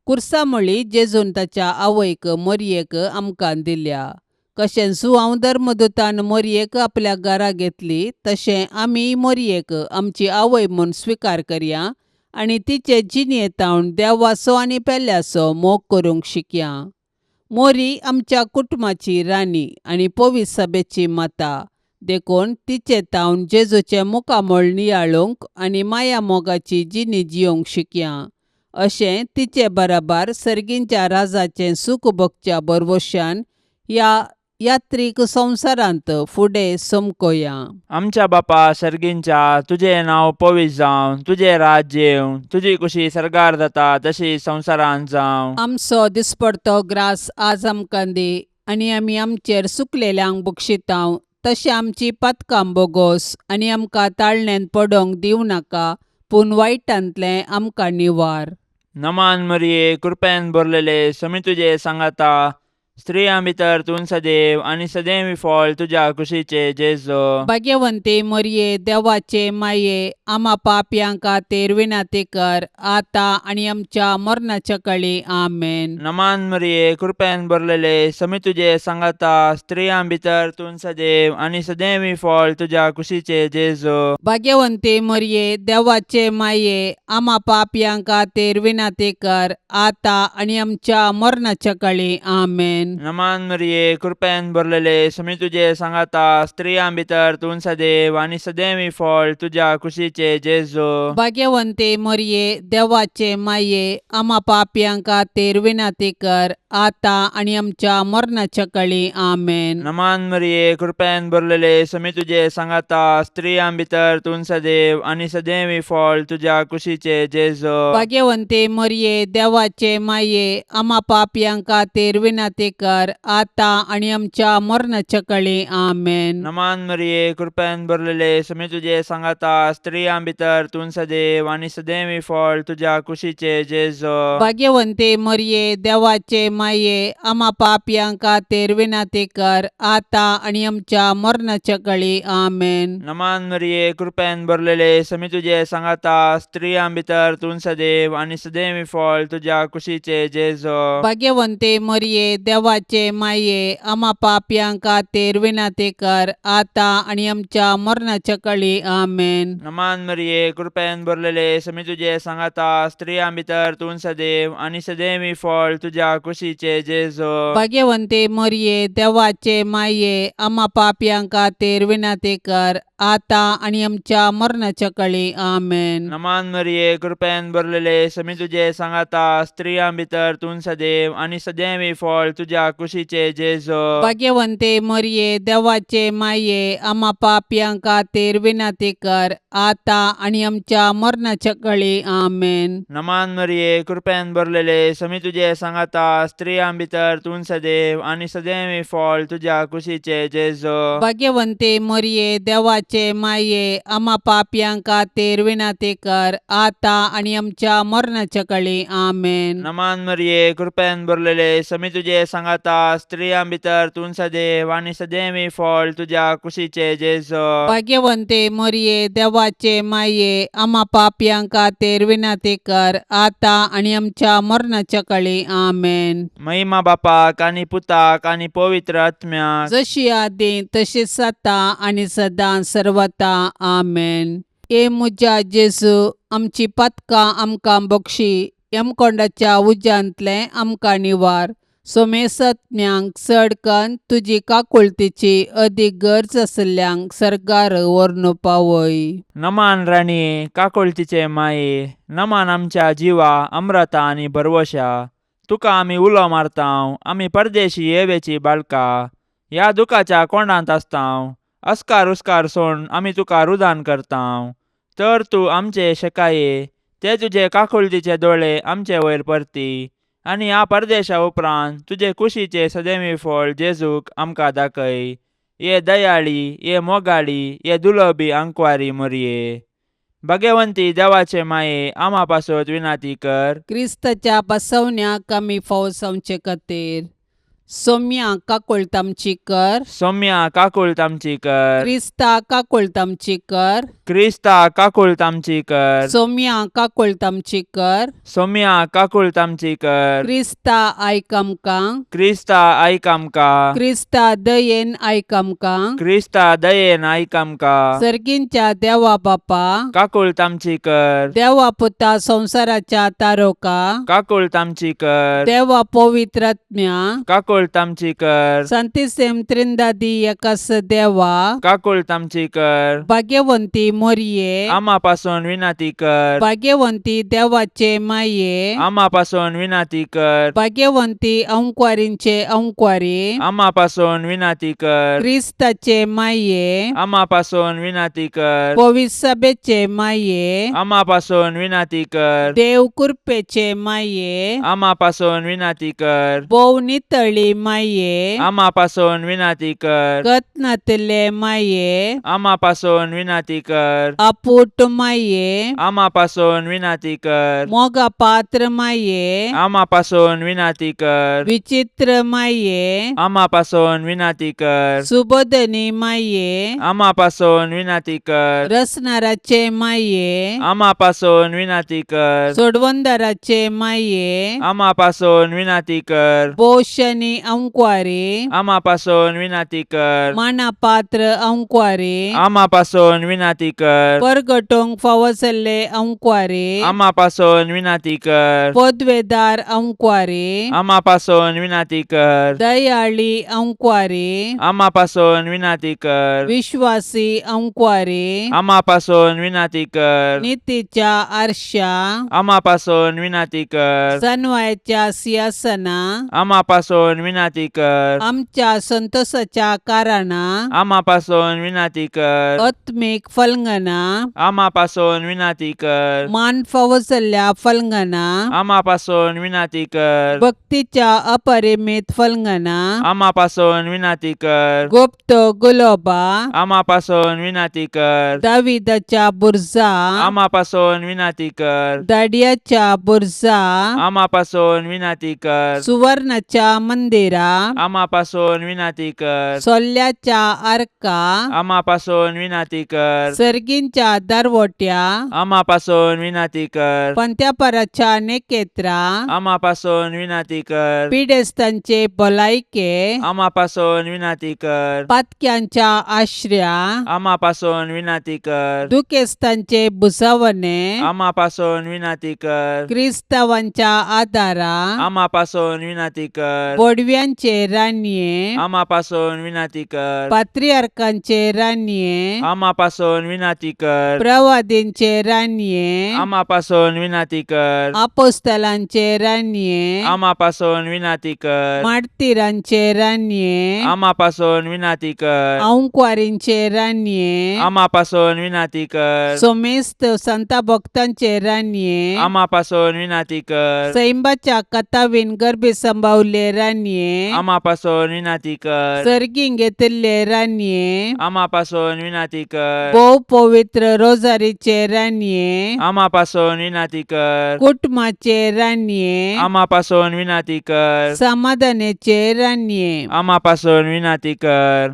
कुर्सा म्हळी जेजून ताच्या आवयक मोरयेक आमकां दिल्या. कशें जुआंव धर्मदूतान मोरयेक आपल्या घरा घेतली तशें आमीय मोरयेक आमची आवय म्हूण स्विकार करया आनी तिचे जिणेंतावन देवाचो आनी पेल्याचो मोग करूंक शिकया. मोरी आमच्या कुटुंबाची राणी आनी पवित्र सभेची माता देखून तिचे तावन जेजूचें मुखामळ नियाळूंक आनी माया मोगाची जिणी जियोंक शिकया. अशें तिचे बराबर सर्गींच्या राजाचें सूख भोगच्या भरवशान ह्या यात्रीक संवसारांत फुडें समकोया. आमच्या बापा सर्गींच्या तुजें नांव पवित्र जावं, तुजें राज्य येवं, तुजी कुशी सर्गार जाता तशी संवसारांत जावं. आमचो दिसपडतो ग्रास आज आमकां दी आनी आमी आमचेर सुकलेल्यांक बक्षितांव तशें आमची पातकां बोगोस आनी आमकां ताळण्यांत पडोंक दिवं नाका पूण वायटांतलें आमकां निवार. नमान मरिये, कृपेन भरलेले, समी तुजे सांगाता, स्त्रियां भितर तूं सदैव आनी सदैव फळ तुज्या कुशीचे जेजू. भाग्यवंती मोरये, देवाचे माये, आमा पापयां खातीर विनंती कर आतां आनी आमच्या मरणाच्या कळी. आमेन. नमान मरिये, कृपेन भरलेले, समी तुजे सांगाता, स्त्रियां भितर तूं सदैव आनी सदैव फळ तुज्या कुशीचे जेजू. भाग्यवंती मोरये, देवाचे माये, आमा पापयां खातीर विनंती कर आतां आनी आमच्या मरणाच्या कळी. आमेन. नमान मरिये, कृपेन भरलेले, समी तुजे सांगाता, स्त्रियां भितर तूं सदैव आनी सदैव फळ तुज्या कुशीचे जेजू. भाग्यवंती मोरये, देवाचे माये, आमा पापयां खातीर विनंती कर आतां आनी आमच्या मरणाच्या कळी. आमेन. नमान मरिये, कृपेन भरलेले, समी तुजे सांगाता, स्त्रियां भितर तूं सदैव आनी सदैव फळ तुज्या कुशीचे जेजू. भाग्यवंती मोरये, देवाचे माये, आमा पापयां खातीर विनंती कर आतां आनी आमच्या मरणाच्या कळी. आमेन. नमान मरिये, कृपेन भरलेले, समी तुजे सांगाता, स्त्रियां भितर तूं सदैव आनी सदैव फळ तुज्या कुशीचे जेजू. भाग्यवंती मोरये, देवाचे माये, आमा पापयां खातीर विनंती कर आतां आनी आमच्या मरणाच्या कळी. आमेन. नमान मरिये, कृपेन भरलेले, समी तुजे सांगाता, स्त्रियां भितर तूं सदैव आनी सदैव फळ तुज्या कुशीचे जेजू. भाग्यवंती मोरये, देवाचे माये, आमा पापयां खातीर विनंती कर आतां आनी आमच्या मरणाच्या कळी. आमेन. नमान मरिये, कृपेन भरलेले, समी तुजे सांगाता, स्त्रियां भितर तूं सदैव आनी सदैव फळ तुज्या कुशीचे जेजू. भाग्यवंती मोरये, देवाचे माये, आमा पापयां खातीर विनंती कर आतां आनी आमच्या मरणाच्या कळी. आमेन. नमान मरिये, कृपेन भरलेले, समी तुजे सांगाता, स्त्रियां भितर तूं सदैव आनी सदैव फळ तुज्या कुशीचे जेजू. भाग्यवंती मोरये, देवाचे माये, आमा पापयां खातीर विनंती कर आतां आनी आमच्या मरणाच्या कळी. आमेन. नमान मरिये, कृपेन भरलेले, समी तुजे सांगाता, स्त्रियां भितर तूं सदैव आनी सदैव फळ तुज्या कुशीचे जेजू. भाग्यवंती मोरये, देवाचे माये, आमा पापयां खातीर विनंती कर आतां आनी आमच्या मरणाच्या कळी. आमेन. नमान मरिये, कृपेन भरलेले, समी तुजे सांगाता, स्त्रियां भितर तूं सदैव आनी सदैव फळ तुज्या कुशीचे जेजू. भाग्यवंती मोरये, देवाचे माये, आमा पापयां खातीर विनंती कर आतां आनी आमच्या मरणाच्या कळी. आमेन. महिमा बापाक आनी पुताक आनी पवित्र आत्म्याक, जशी आदी तशीच आतां आनी सदां सर्वता. आमेन. ए म्हज्या जेजू, आमची पातकां आमकां बक्षी, यमकोंडाच्या उज्यांतलें आमकां निवार, सोमेसत्म्यांक चड कन्न तुजी काकुळतीची अदीक गरज आशिल्ल्यांक सर्गार व्हरून पावय. नमान राणये, काकुळतीचे माये, नमान आमच्या जिवा अम्रता आनी भरवशा, तुका आमी उलो मारतांव, आमी परदेशी येवेची बाळका, ह्या दुखाच्या कोंडांत आसतांव, अस्कार उस्कार सोड आमी तुका रुदान करतांव, तर तूं आमचे शेकाये, ते तुजे काकुळतीचे दोळे आमचे वयर परती आनी ह्या परदेशा उपरांत तुजे कुशीचे सदैवी फळ जेजूक आमकां दाखय. ये दयाळी, ये मोगाळी, ये दुलबी आंकवारी मोरये, भाग्यवंती देवाचे माये, आमा पासत विनाती कर. क्रिस्ताच्या बसवण्याक आमी फावो जावचे खातीर. सोम्या काकुळट आमची कर. सोम्या काकुळट आमची कर. क्रिस्ता काकुळट आमची कर. क्रिस्ता काकुळट आमची कर. सोम्या काकुळट आमची कर. सोम्या काकुळट आमची कर. क्रिस्ता आयक आमकां. क्रिस्ता आयक आमकां. क्रिस्ता दयेन आयक आमकां. क्रिस्ता दयेन आयक आमकां. सर्गींच्या देवा बापा, काकुळट आमची कर. देवा पुता संवसाराच्या तारोका, काकुळट आमची कर. देवा पवित्रात्म्या, काकुळट आमची कर. संतिसेम त्रिंदादी एकास देवा, काकुळट आमची कर. भाग्यवंती मोरये, आमा पासून विनंती कर. भाग्यवंती देवाचे माये, आमा पासून विनंती कर. भाग्यवंती अंकवारींचे अंकवारी, आमा पासून विनंती कर. क्रिस्ताचे माये, आमा पासून विनंती कर. पविसभेचे माये, आमा पासून विनंती कर. देव कृपेचे माये, आमा पासून विनंती कर. भोव नितळी माये, आमा पासून विनंती कर. गतनातले माये, आमा पासून विनंती कर. आपूट माये, आमा पासून विनंती कर. मोगा पात्र माये, आमा पासून विनंती कर. विचित्र माये, आमा पासून विनंती कर. सुबोधनी माये, आमा पासून विनंती कर. रसनाराचे माये, आमा पासून विनंती कर. सोडवंदाराचे माये, आमा पासून विनंती कर. पोषणी अंकवारी, आमा पासून विनंती कर. मानापात्र अंकवारी, आमा पासून विनंती कर. परगटोंक फावसल्ले अंकवारी, आमा पासून विनंती कर. पदवेदार अंकवारी, आमा पासून विनंती कर. दयाळी अंकवारी, आमा पासून विनंती कर. विश्वासी अंकवारी, आमा पासून विनंती कर. नितीच्या आरशा, आमा पासून विनंती कर. सनवायच्या सिंहासना, आमा पासून विनंती कर. आमच्या संतोषाच्या कारणा, आमा पासून विनंती कर. आत्मीक फलंगना, आमा पासून विनंती कर. मान फावसल्ल्या फलंगना, आमा पासून विनंती कर. भक्तीच्या अपरिमित फलंगना, आमा पासून विनंती कर. गुप्त गुलोबा, आमा पासून विनंती कर. दाविदाच्या बुरजा, आमा पासून विनंती कर. दाडियाच्या बुरजा, आमा पासून विनंती कर. सुवर्णाच्या मंदिरा, आमा पासून विनंती कर. सोल्ल्याच्या आर्का, आमा पासून विनंती कर. सर्गींच्या दरवट्या, आमा पासून विनंती कर. पंत्यापराच्या नेकेत्रा, आमा पासून विनंती कर. पिडेस्तांचे भलायके, आमा पासून विनंती कर. पातक्यांच्या आश्र्या, आमा पासून विनंती कर. दुखेस्तांचे भुजावणे, आमा पासून विनंती कर. क्रिस्तावांच्या आदारा, आमा पासून विनंती कर. बोडव्यांचे रानये, आमा पासून विनंती कर. पात्रियार्कांचे रानये, आमा पासून विनंती कर. प्रवादींचे रानये, आमा पासून विनंती कर. आपोस्तलांचे रानये, आमा पासून विनंती कर. मार्तीरांचे रानये, आमा पासून विनंती कर. अंकवारींचे रानये, आमा पासून विनंती कर. सोमेस्त संता भक्तांचे रानये, आमा पासून विनंती कर. सैंबाच्या कथावीन गर्भे संभावले रानये, आमा पासून विनंती कर. सर्गीं घेतिल्ले रानये, आमा पासून विनंती कर. भोव पवित्र रोजारीचे रानये, आमा पासून विनंती कर. कुटुंबाचे रानये, आमा पासून विनंती कर. समाधानाचे रानये, आमा पासून विनंती कर.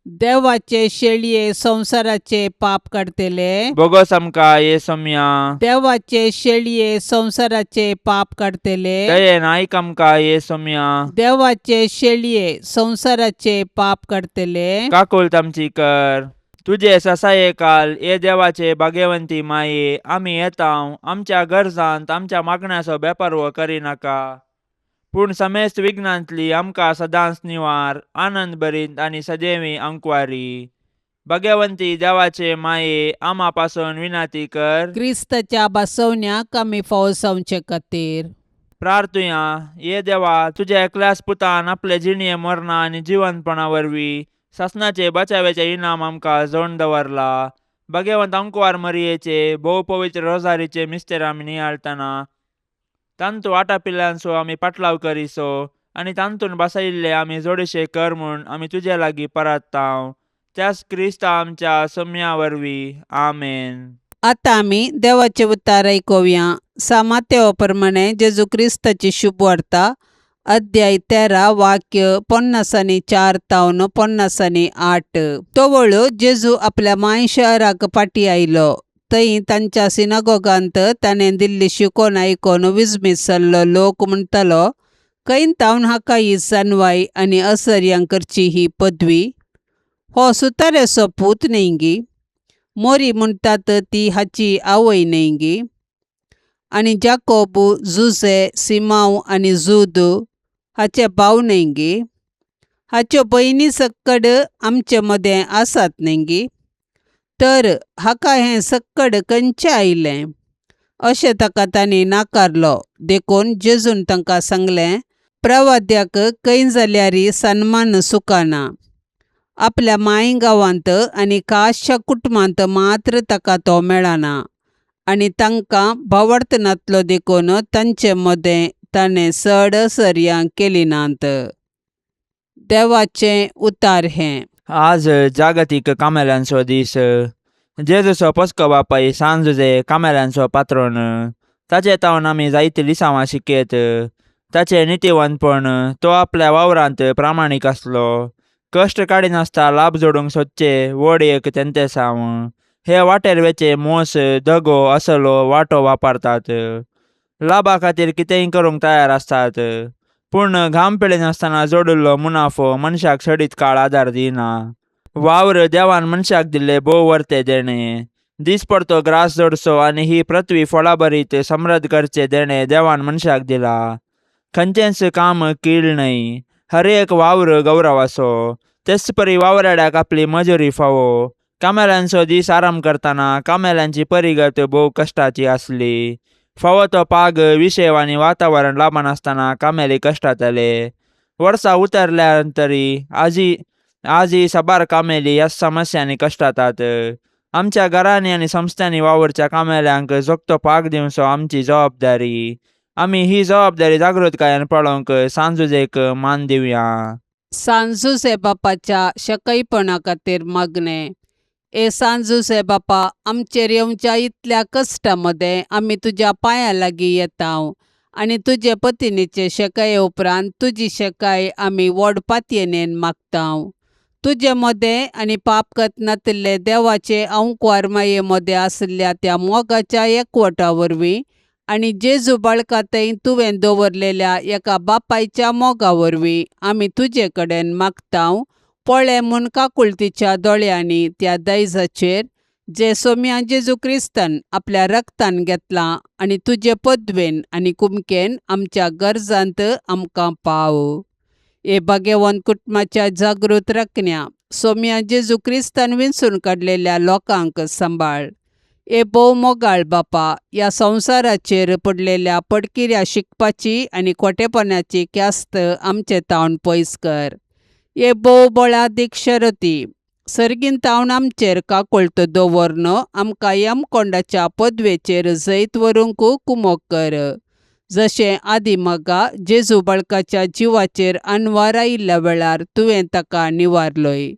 देवाचे शेळये संवसाराचे पाप काडतले, बोगस आमकां ये सोम्या. देवाचे शेळये संवसाराचे पाप काडतले, दयेन आयक आमकां ये सोम्या. देवाचे शेळये संवसाराचे पाप काडतले, काकुळट आमची कर. तुजे ससाये काल ये देवाचे भाग्यवंती माये, आमी येता आमच्या गरजांत आमच्या मागण्याचो बेपर्व करिनाका, पूण समेस्त विघ्नांतली आमकां सदांच निवार, आनंद भरीत आनी सदैवी अंकवारी. भाग्यवंती देवाचे माये, आमा पासून विनंती कर. क्रिस्ताच्या बसवण्याक आमी फावो जावचे खातीर. प्रार्थुया. ये देवा, तुज्या एकल्याच पुतान आपले जिणये मरणा आनी जिवंतपणा वरवीं सासणाचे बचाव्याचे इनाम आमकां जोडून दवरला. भाग्यवंत अंकवार मरियेचे भोव पवित्र रोजारीचे मिस्तेर आमी नियाळतना तांतू आटापिल्ल्यांचो आमी पाटलाव करिसो आनी तांतून बसयिल्ले आमी जोडशे कर म्हूण आमी तुजे लागीं परत्तांव, त्याच क्रिस्ता आमच्या सम्या वरवीं. आमेन. आतां आमी देवाचें उतार आयकुया. सामातेवा प्रमाणे जेजू क्रिस्ताची शुभ वार्ता अध्याय 13 वाक्य 54 तावन 58. तवळ जेजू आपल्या मांय शहराक फाटीं आयलो. थंय तांच्या सिनागोगांत ताणें दिल्ली शिकवण आयकून विस्मीत जाल्लो लोक म्हणटालो, खंय तावन हाका ही जाणवाय आनी असर्यां करची ही पदवी? हो सुताऱ्याचो पूत न्हय गी? मोरी म्हणटात ती हाची आवय न्हय गी? आनी जाकोब, जुझे, सिमांव आनी जूद हाचे भाव न्हय गी? हाच्यो भयणी सक्कड आमचे मदें आसात न्हय गी? तर हाका हें सक्कड खंयचें आयलें? अशें ताका तांणी नाकारलो. देखून जेजून तांकां सांगलें, प्रवाद्याक खंय जाल्यार सन्मान सुकाना. आपल्या मांय गांवांत आनी खासच्या कुटुंबांत मात्र ताका तो मेळना. आनी तांकां भावार्थ नातलो देखून तांचे मदें ताणें चड सर्यां केली नात. देवाचें उतार हें. आज जागतीक कामेल्यांचो दीस. जेजूचो पस्को बापाय सांत जुझे कामेल्यांचो पात्रोन. ताचे तावन आमी जायतीं लिसांवां शिकयत. ताचें नितीवंतपण, तो आपल्या वावरांत प्रामाणीक आसलो. कश्ट काडिनासता लाभ जोडूंक सोदचे व्हड एक तेंतेसांव. हे वाटेर वेचे मोस, दगो असलो वांटो वापरतात. लाभा खातीर कितेंय करूंक तयार आसतात. पूण घाम पिळिनासतना जोडिल्लो मुनाफो मनशाक सडीत काळ आदार दिना. वावर देवान मनशाक दिल्ले भोव वर्ते देणें. दिसपडतो ग्रास जोडचो आनी ही पृथ्वी फळाभरीत समृद्ध करचें देणें देवान मनशाक दिला. खंयचेंच काम कीळ न्हय. हर एक वावर गौरवाचो. तेच परी वावराड्याक आपली मजुरी फावो. कामेल्यांचो दीस आराम करतना कामेल्यांची परिगत भोव कश्टाची आसली. फावो तो पाग, विशेव आनी वातावरण लाबनासतना कामेली कश्टातले. वर्सां उतरल्या तरी आजी साबार कामेली ह्या समस्यांनी कश्टातात. आमच्या घरांनी आनी संस्थांनी वावुरच्या कामेल्यांक जोगतो पाग दिवचो आमची जबाबदारी. आमी ही जबाबदारी जागृतकायेन पळोवंक सांत जुझेक मान दिवया. सांत जुझे बापाच्या शकयपणा खातीर मागणें. ए सांत जुझे बापा, आमचेर येवच्या इतल्या कश्टां मदें आमी तुज्या पांयां लागीं येता आनी तुजे पतिनीचे शेकाये उपरांत तुजी शेकाय आमी व्हड पातयेनेन मागता. तुजे मदें आनी पाप नातिल्ले देवाचे अंकवार माये मदें आशिल्ल्या त्या मोगाच्या एकवटा वरवीं आनी जेजू बाळका थंय तुवें दवरलेल्या एका बापायच्या मोगा वरवीं आमी तुजे कडेन मागता. पळय म्हूण काकुळतीच्या दोळ्यांनी त्या दायजाचेर जे सोम्या जेजू क्रिस्तान आपल्या रक्तान घेतलां आनी तुजे पदवेन आनी कुमकेन आमच्या गरजांत आमकां पाव. हे भाग्यवंत कुटुंबाच्या जागृत राखण्या, सोम्या जेजू क्रिस्तान विंचून काडलेल्या लोकांक सांबाळ. हे भोव मोगाळ बापा, ह्या संवसाराचेर पडलेल्या पडकिऱ्या शिकपाची आनी खोटेपणाची ख्यास्त आमचे तावन पयस कर. हे भोव बळादीक शरती, सर्गीन तावन आमचेर काकुळट दवरन आमकां यमकोंडाच्या पदवेचेर जैत व्हरूंक कुमोक कर. जशें आदी मगा जेजू बाळकाच्या जिवाचेर अनवार आयिल्ल्या वेळार तुवें ताका निवारलोय,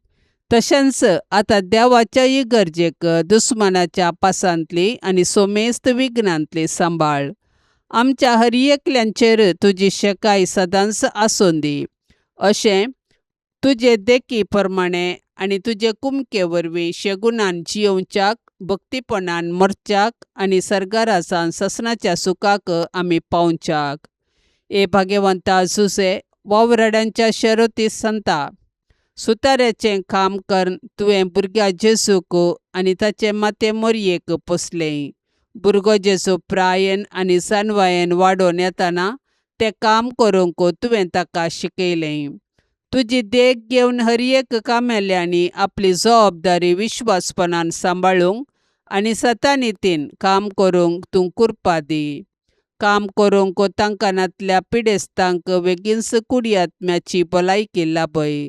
तशेंच आतां देवाच्या इगर्जेक दुस्मानाच्या पासांतली आनी सोमेस्त विघ्नांतली सांबाळ. आमच्या हर एकल्यांचेर तुजी शेकाय सदांच आसूं दी. अशें तुजे देखी प्रमाणे आनी तुजे कुमके वरवीं शेगुणान जियोवच्याक, भक्तीपणान मरच्याक आनी सर्गारासान ससनाच्या सुखाक आमी पावच्याक. हे भाग्यवंता जुझे, वावराड्यांच्या शरती संता, सुताऱ्याचें काम करून तुवें भुरग्या जेजूक आनी ताचे माते मोरयेक पोसलें. भुरगो जेजू प्रायेन आनी जाणवायेन वाडोवन येताना तें काम करूंक तुवें ताका शिकयलें. तुजी देख घेवन हर एक कामेल्यांनी आपली जबाबदारी विश्वासपणान सांबाळूंक आनी सतानितीन काम करूंक तूं कुरपा दी. काम करूंक तांकां नातल्या पिडेस्तांक बेगीनच कुडी आत्म्याची भलायकी लाभय.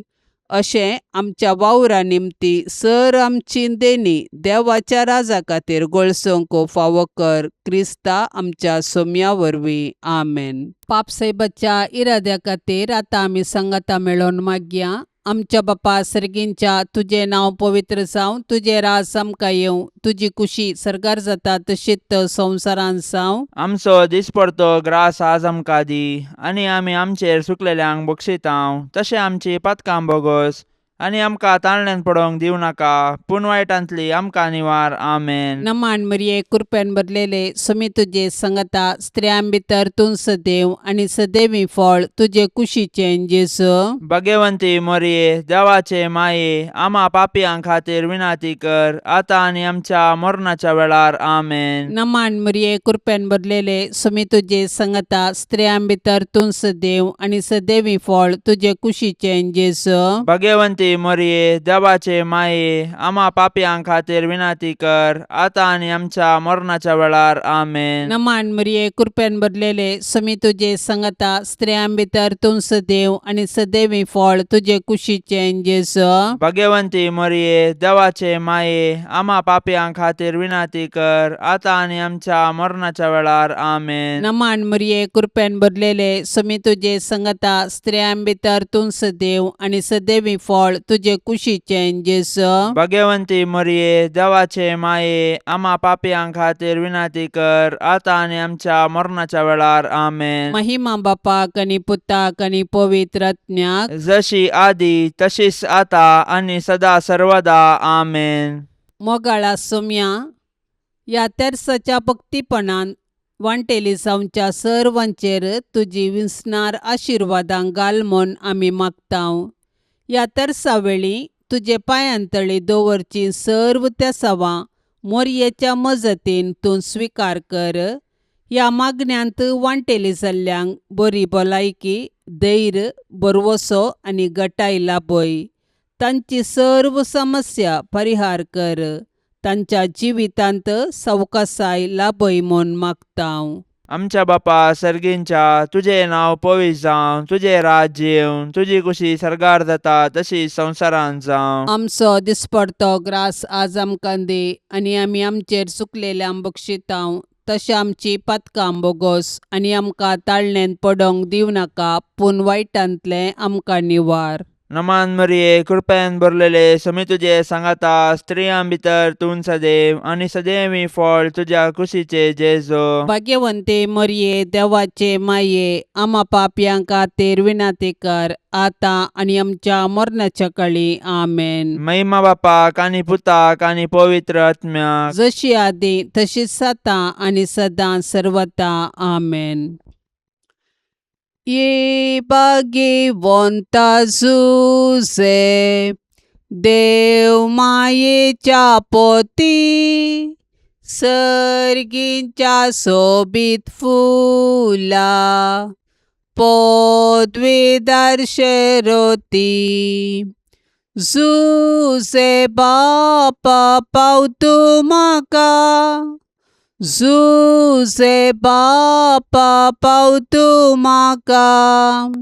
अशें आमच्या वावरा निमती सर आमची देणी देवाच्या राजा खातीर गळसोवंक फावो कर, क्रिस्ता आमच्या सोम्या वरवीं. आमेन. पापसाहेबाच्या इराद्या खातीर आतां आमी सांगाता मेळोवन मागया. आमच्या बापा सर्गींच्या तुजें नांव पवित्र जावं, तुजें राज आमकां येवं, तुजी कुशी सर्गार जाता तशीच संवसारांत जावं. आमचो दिसपडतो ग्रास आज आमकां दी आनी आमी आमचेर सुकलेल्यांक बक्षितांव तशें आमची पातकां बोगोस आनी आमकां ताळण्यान पडोवंक दिवं नाका पूण वायटांतली आमकां निवार. आमेन. नमान मरिये, कृपेन भरलेले, समी तुजे संगता, स्त्रियां भितर तूं सदैव आनी सदैवी फळ तुजे कुशीचें जेजू. भगवंती मोरये, देवाचे माये, आमा पापयां खातीर विनाती कर आतां आनी आमच्या मरणाच्या वेळार. आमेन. नमान मरिये, कृपेन भरलेले, समी तुजे संगता, स्त्रियां भितर तूं सदैव आनी सदैवी फळ तुजे कुशीचें जेजू. भगवंती मोरये, देवाचे माये, आमा पापयां खातीर विनाती कर आतां आनी आमच्या मरणाच्या वेळार. आमेन. नमान मरिये, कृपेन भरलेले, समी तुजे संगता, स्त्रियां भितर तूं सदैव आनी सदैवी फळ तुजे कुशीचें जेजू. भगवंती मोरये, देवाचे माये, आमा पापयां खातीर विनाती कर आतां आनी आमच्या मरणाच्या वेळार. आमेन. नमान मरिये, कृपेन भरलेले, समी तुजे संगता, स्त्रियां भितर तूं सदैव आनी सदैवी फळ तुजे कुशीचें जेजू. भगवंती मोरये, देवाचे माये, आमा पापयां खातीर विनाती कर आतां आनी आमच्या मरणाच्या वेळार. आमेन. महिमा बापाक आनी पुताक आनी पवित्र आत्म्याक, जशी आदी तशीच आता आनी सदा सर्वदा. आमेन. मोगाळा सोम्या, ह्या तेर्साच्या भक्तीपणान वांटेली जावच्या सर्वांचेर तुजी विसणार आशिर्वादां घाल म्हूण आमी मागतांव. ह्या तेर्सा वेळी तुजे पांयांतळी दवरची सर्व तेसावां मोरयेच्या मजतीन तूं स्विकार कर. ह्या मागण्यांत वांटेली जाल्ल्यांक बरी भलायकी, धैर्य, भरवसो आनी गटाय लाभय. तांची सर्व समस्या परिहार कर. तांच्या जिवितांत सवकासाय लाभय म्हूण मागतांव. आमच्या बापा सर्गींच्या, तुजें नांव पवित्र जावं, तुजें राज्य येवं, तुजी कुशी सर्गार जाता तशी संवसारांत जावं. आमचो दिसपडतो ग्रास आज आमकां दी आनी आमी आमचेर चुकलेल्यांक बक्षितांव तशें आमची पातकां बोगोस आनी आमकां ताळणेंत पडोवंक दिवं नाका, पूण वायटांतलें आमकां निवार. नमान मरिये, कृपेन भरलेले, समी तुजे सांगाता, स्त्रियां भितर तूं सदैव आनी सदैवी फळ तुज्या कुशीचे जेजो. भाग्यवंते मरिये, देवाचे माये, आमा पापयां खातीर विनंती कर आतां आनी आमच्या मरणाच्या कळी. आमेन. महिमा बापाक आनी पुताक आनी पवित्र आत्म्याक, जशी आदी तशीच आतां आनी सदां सर्वता. आमेन. ये भाग्यवंता जुजे, देव मायेच्या पोती, सर्गींच्या सोबीत फुला पदवीदार शेरोती. जुजे बापा पावतू म्हाका, जुजे बापा पावतू म्हाका,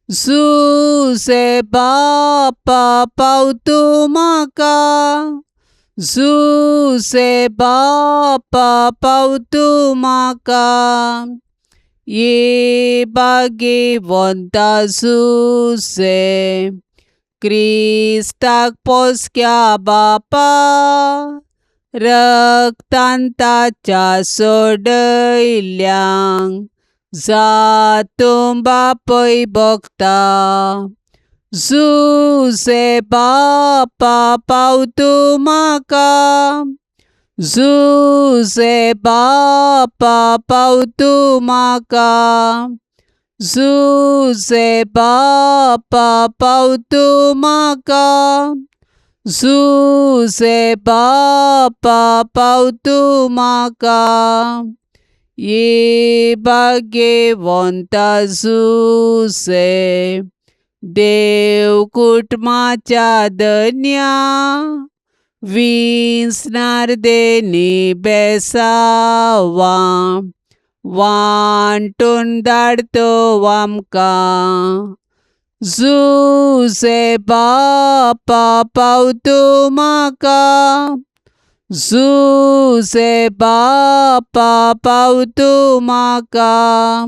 जुजे बापा पावतू म्हाका, जुजे बापा पावतू म्हाका. ये भाग्यवंता जुजे, क्रिस्ताक पोसक्या बापा, रक्तान ताच्या सोडयल्यांक जातूं बापय भोगता. जुजे बापा पावतू म्हाका, जुजे बापा पावतू म्हाका, जुजे बापा पावतू म्हाका, जुजे बापा पावतू म्हाका. ये भाग्यवंता जुजे, देव कुटुंबाच्या धन्या, विंचणार देनी बेसावां वांटून धाडतो आमकां. जुजे बापा पावतू म्हाका, जुजे बापा पावतू म्हाका,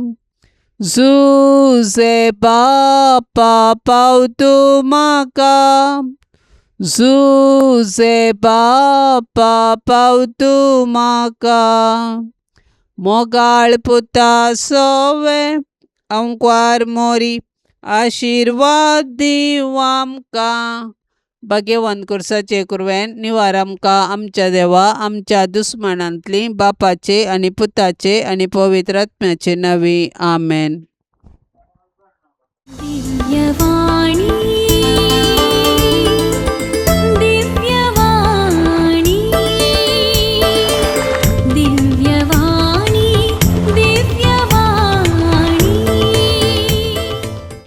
जुजे बापा पाव तूं म्हाका, जुजे बापा पाव तूं म्हाका. मोगाळ पुता सोवे अंकवार मोरी, आशिर्वाद दीव आमकां. भाग्यवंत कुर्साचे कुरवेन निवार आमकां आमच्या देवा आमच्या दुस्मानांतली, बापाचे आनी पुताचे आनी पवित्र आत्म्याचे नांवी. आमेन. दिव्यवाणी.